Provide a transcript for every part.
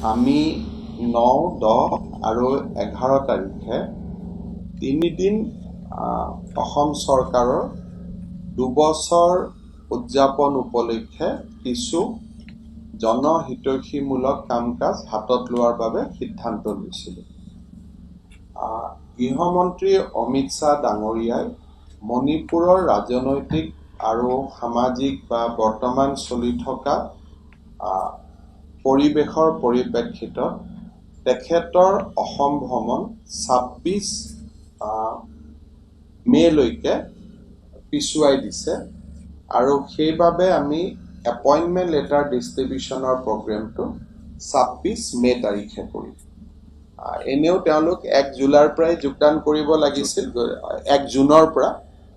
আমি 9, 10 আৰু 11 তাৰিখে তিনিদিন অসম চৰকাৰৰ 2 বছৰ উদযাপন উপলক্ষে কিছু জনহিতৈষীমূলক কাম কাজ হাতত লোৱাৰ বাবে সিদ্ধান্ত লৈছিলোঁ। গৃহমন্ত্ৰী অমিত শ্বাহ ডাঙৰীয়াই মণিপুৰৰ ৰাজনৈতিক আৰু সামাজিক বা বৰ্তমান চলি থকা পৰিৱেশৰ পৰিপ্ৰেক্ষিতত তেখেতৰ অসম ভ্ৰমণ 26 মে'লৈকে পিছুৱাই দিছে আৰু সেইবাবে আমি এপইণ্টমেণ্ট লেটাৰ ডিষ্ট্ৰিবিউশ্যনৰ প্ৰগ্ৰেমটো 26 মে' তাৰিখে কৰিম। এনেও তেওঁলোক 1 জুলাইৰ পৰাই যোগদান কৰিব লাগিছিল, 1 জুনৰ পৰা।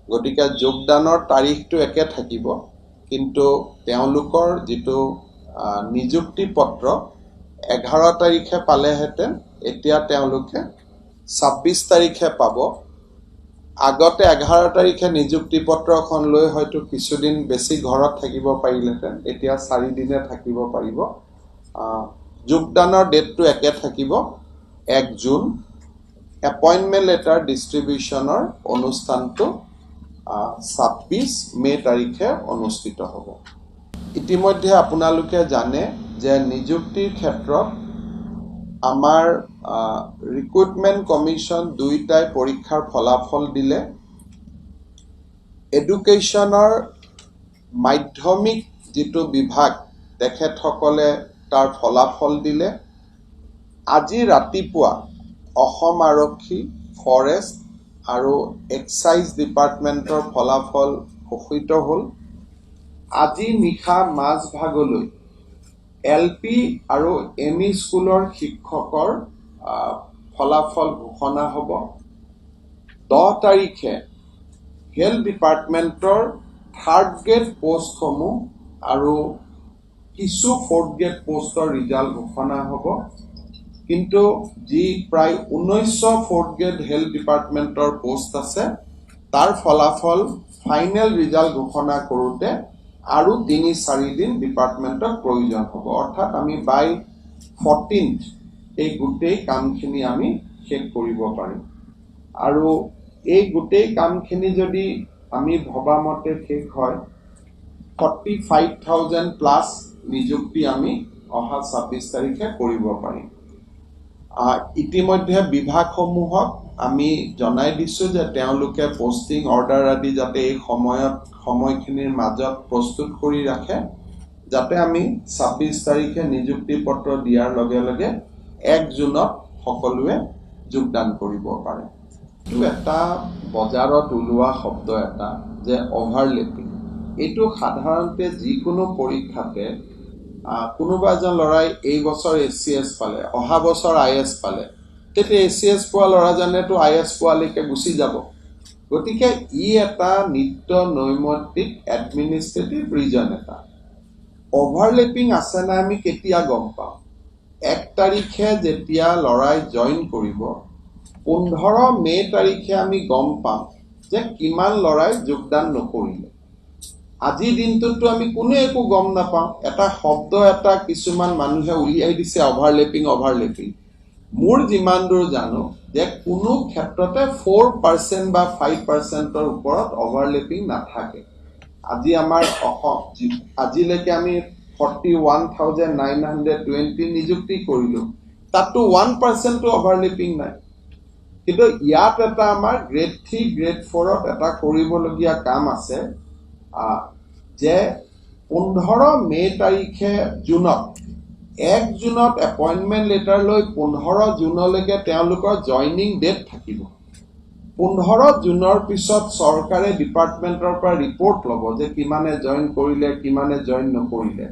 গতিকে যোগদানৰ তাৰিখটো একে থাকিব, কিন্তু তেওঁলোকৰ যিটো নিযুক্তি পত্ৰ 11 তাৰিখে পালেহেঁতেন, এতিয়া তেওঁলোকে 26 তাৰিখে পাব। আগতে 11 তাৰিখে নিযুক্তি পত্ৰখন লৈ হয়তো কিছুদিন বেছি ঘৰত থাকিব পাৰিলেহেঁতেন, এতিয়া 4 দিনে থাকিব পাৰিব। যোগদানৰ ডেটটো একে থাকিব, 1 জুন। এপইণ্টমেণ্ট লেটাৰ ডিষ্ট্ৰিবিউশ্যনৰ অনুষ্ঠানটো 26 মে' তাৰিখে অনুষ্ঠিত হ'ব। ইতিমধ্যে আপোনালোকে জানে যে নিযুক্তিৰ ক্ষেত্ৰত আমাৰ ৰিক্ৰুটমেণ্ট কমিশ্যন দুয়োটাই পৰীক্ষাৰ ফলাফল দিলে। এডুকেশ্যনৰ মাধ্যমিক যিটো বিভাগ, তেখেতসকলে তাৰ ফলাফল দিলে। আজি ৰাতিপুৱা অসম আৰক্ষী, ফৰেষ্ট আৰু এক্সাইজ ডিপাৰ্টমেণ্টৰ ফলাফল ঘোষিত হ'ল। আজি নিশা মাজভাগলৈ এল পি আৰু এম ই স্কুলৰ শিক্ষকৰ ফলাফল ঘোষণা হ'ব। 10 তাৰিখে হেল্থ ডিপাৰ্টমেণ্টৰ থাৰ্ড গ্ৰেড পষ্টসমূহ আৰু কিছু ফ'ৰ্থ গ্ৰেড পষ্টৰ ৰিজাল্ট ঘোষণা হ'ব। কিন্তু যি প্ৰায় 1900 ফ'ৰ্থ গ্ৰেড হেল্থ ডিপাৰ্টমেণ্টৰ পষ্ট আছে, তাৰ ফলাফল ফাইনেল ৰিজাল্ট ঘোষণা কৰোঁতে আৰু 3-4 দিন ডিপাৰ্টমেণ্টক প্ৰয়োজন হ'ব। অৰ্থাৎ আমি বাই 14th এই গোটেই কামখিনি আমি শেষ কৰিব পাৰিম। আৰু এই গোটেই কামখিনি যদি আমি ভবা মতে শেষ হয়, 45,000 প্লাছ নিযুক্তি আমি অহা 26 তাৰিখে কৰিব পাৰিম। ইতিমধ্যে বিভাগসমূহক আমি জনাই দিছোঁ যে তেওঁলোকে পষ্টিং অৰ্ডাৰ আদি যাতে এই সময়খিনিৰ মাজত প্ৰস্তুত কৰি ৰাখে, যাতে আমি 26 তাৰিখে নিযুক্তি পত্ৰ দিয়াৰ লগে লগে 1 জুনত সকলোৱে যোগদান কৰিব পাৰে। এইটো এটা বজাৰত ওলোৱা শব্দ এটা যে অভাৰলেপিং। এইটো সাধাৰণতে যিকোনো পৰীক্ষাতে কোনোবা এজন ল'ৰাই এই বছৰ এ চি এছ পালে, অহা বছৰ I S পালে, তেতিয়া এ চি এছ পোৱা ল'ৰাজনেতো I S পোৱালৈকে গুচি যাব। গতিকে ই এটা নিত্য নৈমিত্তিক এডমিনিষ্ট্ৰেটিভ ৰিজন এটা। অভাৰলেপিং আছে নাই আমি কেতিয়া গম পাম? 1 তাৰিখে যেতিয়া ল'ৰাই জইন কৰিব, 15 মে' তাৰিখে আমি গম পাম যে কিমান ল'ৰাই যোগদান নকৰিলে। আজিৰ দিনটোততো আমি কোনোৱে একো গম নাপাওঁ। এটা শব্দ এটা কিছুমান মানুহে উলিয়াই দিছে, অভাৰলেপিং অভাৰলেপিং। মোৰ যিমান দূৰ জানো যে কোনো ক্ষেত্ৰতে 4% বা 5%ৰ ওপৰত অভাৰলেপিং নাথাকে। আজি আমাৰ অসম আজিলৈকে আমি 41,920 নিযুক্তি কৰিলোঁ, তাততো 1%টো অভাৰলেপিং নাই। কিন্তু ইয়াত এটা আমাৰ গ্ৰেড 3, গ্ৰেড 4ত এটা কৰিবলগীয়া কাম আছে যে 15 মে' তাৰিখে জুনত, 1 জুনত এপইণ্টমেণ্ট লেটাৰ লৈ 15 জুনলৈকে তেওঁলোকৰ জইনিং ডেট থাকিব। 15 জুনৰ পিছত চৰকাৰে ডিপাৰ্টমেণ্টৰ পৰা ৰিপৰ্ট ল'ব যে কিমানে জইন কৰিলে, কিমানে জইন নকৰিলে।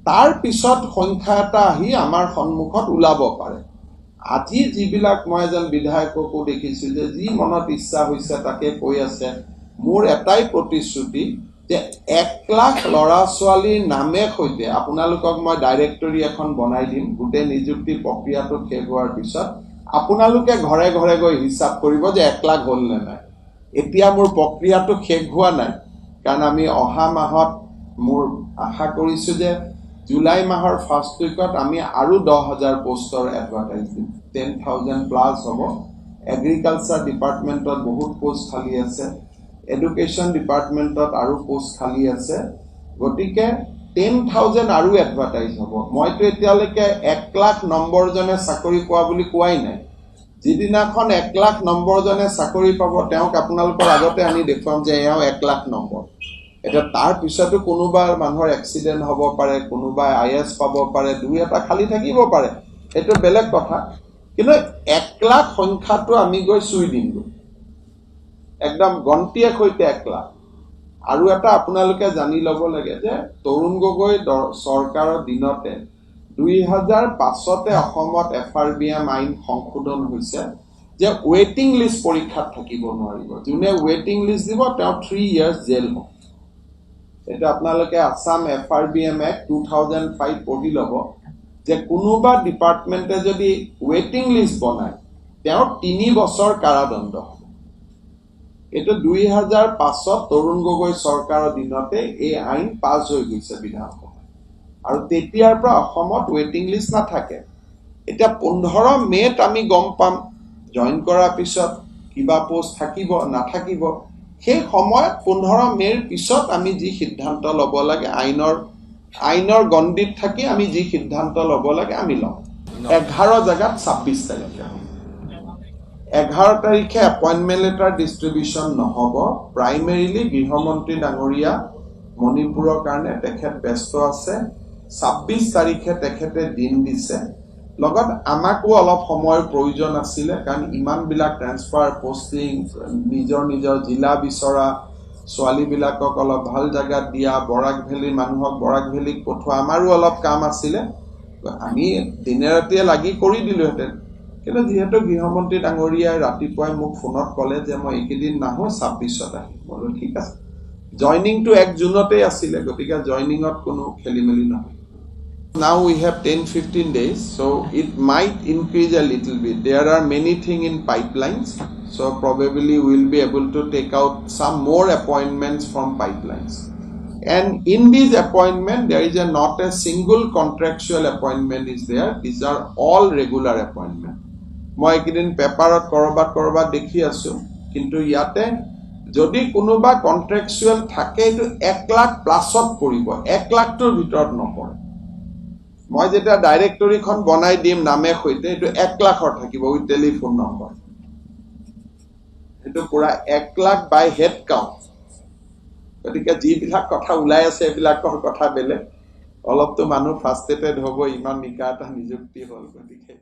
তাৰ পিছত সংখ্যা এটা আহি আমাৰ সন্মুখত ওলাব পাৰে। আজি যিবিলাক মই এজন বিধায়ককো দেখিছোঁ যে যি মনত ইচ্ছা হৈছে তাকে কৈ আছে। মোৰ এটাই প্ৰতিশ্ৰুতি যে 1 লাখ ল'ৰা ছোৱালীৰ নামে সৈতে আপোনালোকক মই ডাইৰেক্টৰী এখন বনাই দিম। গোটেই নিযুক্তি প্ৰক্ৰিয়াটো শেষ হোৱাৰ পিছত আপোনালোকে ঘৰে ঘৰে গৈ হিচাপ কৰিব যে 1 লাখ হ'ল নে নাই। এতিয়া মোৰ প্ৰক্ৰিয়াটো শেষ হোৱা নাই, কাৰণ আমি অহা মাহত মোৰ আশা কৰিছোঁ যে জুলাই মাহৰ ফাৰ্ষ্ট উইকত আমি আৰু 10,000 পষ্টৰ এডভাৰটাইজ দিম। 10,000 প্লাছ হ'ব। এগ্ৰিকালচাৰ ডিপাৰ্টমেণ্টত বহুত পষ্ট খালী আছে, এডুকেশ্যন ডিপাৰ্টমেণ্টত আৰু পষ্ট খালী আছে। গতিকে 10,000 আৰু এডভাৰটাইজ হ'ব। মইতো এতিয়ালৈকে 1 লাখ নম্বৰজনে চাকৰি পোৱা বুলি কোৱাই নাই। যিদিনাখন 1 লাখ নম্বৰজনে চাকৰি পাব, তেওঁক আপোনালোকৰ আগতে আনি দেখুৱাম যে এওঁ 1 লাখ নম্বৰ। এতিয়া তাৰ পিছতো কোনোবা মানুহৰ এক্সিডেণ্ট হ'ব পাৰে, কোনোবাই I S পাব পাৰে, দুই এটা খালী থাকিব পাৰে, সেইটো বেলেগ কথা। কিন্তু 1 লাখ সংখ্যাটো আমি গৈ চুই দিমগৈ, একদম গন্তিয়ে সৈতে 1 লাখ। আৰু এটা আপোনালোকে জানি ল'ব লাগে যে তৰুণ গগৈ চৰকাৰৰ দিনতে 2005তে অসমত এফআৰবিএম আইন সংশোধন হৈছে যে ৱেইটিং লিষ্ট পৰীক্ষাত থাকিব নোৱাৰিব। যোনে ৱেইটিং লিষ্ট দিব, তেওঁ 3 ইয়াৰ্ছ জেল হ'ব। এইটো আপোনালোকে আছাম এফআৰবিএম এক্ট 2005 পঢ়ি ল'ব যে কোনোবা ডিপাৰ্টমেণ্টে যদি ৱেইটিং লিষ্ট বনায়, তেওঁৰ 3 বছৰ কাৰাদণ্ড হ'ব। এইটো 2005ত তৰুণ গগৈ চৰকাৰৰ দিনতে এই আইন পাছ হৈ গৈছে বিধানসভাত আৰু তেতিয়াৰ পৰা অসমত ৱেইটিং লিষ্ট নাথাকে। এতিয়া 15 মে'ত আমি গম পাম, জইন কৰাৰ পিছত কিবা পষ্ট থাকিব নাথাকিব। সেই সময়ত 15 মে'ৰ পিছত আমি যি সিদ্ধান্ত ল'ব লাগে, আইনৰ গণ্ডিত থাকি আমি যি সিদ্ধান্ত ল'ব লাগে আমি ল'ম। 11 জেগাত 26 তাৰিখে হ'ব। 11 তাৰিখে এপইণ্টমেণ্ট লেটাৰ ডিষ্ট্ৰিবিউশ্যন নহ'ব। প্ৰাইমেৰিলি গৃহমন্ত্ৰী ডাঙৰীয়া মণিপুৰৰ কাৰণে তেখেত ব্যস্ত আছে। 26 তাৰিখে তেখেতে দিন দিছে। লগত আমাকো অলপ সময়ৰ প্ৰয়োজন আছিলে, কাৰণ ইমানবিলাক ট্ৰেন্সফাৰ, পষ্টিং, নিজৰ নিজৰ জিলা বিচৰা, ছোৱালীবিলাকক অলপ ভাল জেগাত দিয়া, বৰাক ভেলীৰ মানুহক বৰাক ভেলীক পঠোৱা, আমাৰো অলপ কাম আছিলে। আমি দিনে ৰাতিয়ে লাগি কৰি দিলোহেঁতেন, কিন্তু যিহেতু গৃহমন্ত্ৰী ডাঙৰীয়াই ৰাতিপুৱাই মোক ফোনত ক'লে যে মই এইকেইদিন নাহোঁ, 26ত আহিম, মই বোলো ঠিক আছে। জইনিংটো 1 জুনতেই আছিলে, গতিকে জইনিঙত কোনো খেলি মেলি নহয়। Now we have 10-15 days, so it might increase a little bit. There are many things in pipelines, so probably we will be able to take out some more appointments from pipelines. And in this appointment, there is a not a single contractual appointment is there. These are all regular appointment. মই এইকেইদিন পেপাৰত ক'ৰবাত ক'ৰবাত দেখি আছো, কিন্তু ইয়াতে যদি কোনোবা কণ্ট্ৰেকচুৱেল থাকে, এইটো 1 লাখ প্লাছত পৰিব, 1 লাখটোৰ ভিতৰত নপৰে। মই যেতিয়া ডাইৰেক্টৰীখন বনাই দিম নামে সৈতে, এইটো 1 লাখৰ থাকিব উইথ টেলিফোন নম্বৰ। সেইটো পুৰা 1 লাখ বাই হেড কাউণ্ট। গতিকে যিবিলাক কথা ওলাই আছে, এইবিলাকৰ কথা বেলেগ। অলপতো মানুহ ফ্ৰাষ্ট্ৰেটেড হ'ব, ইমান নিকা এটা নিযুক্তি হ'ল, গতিকে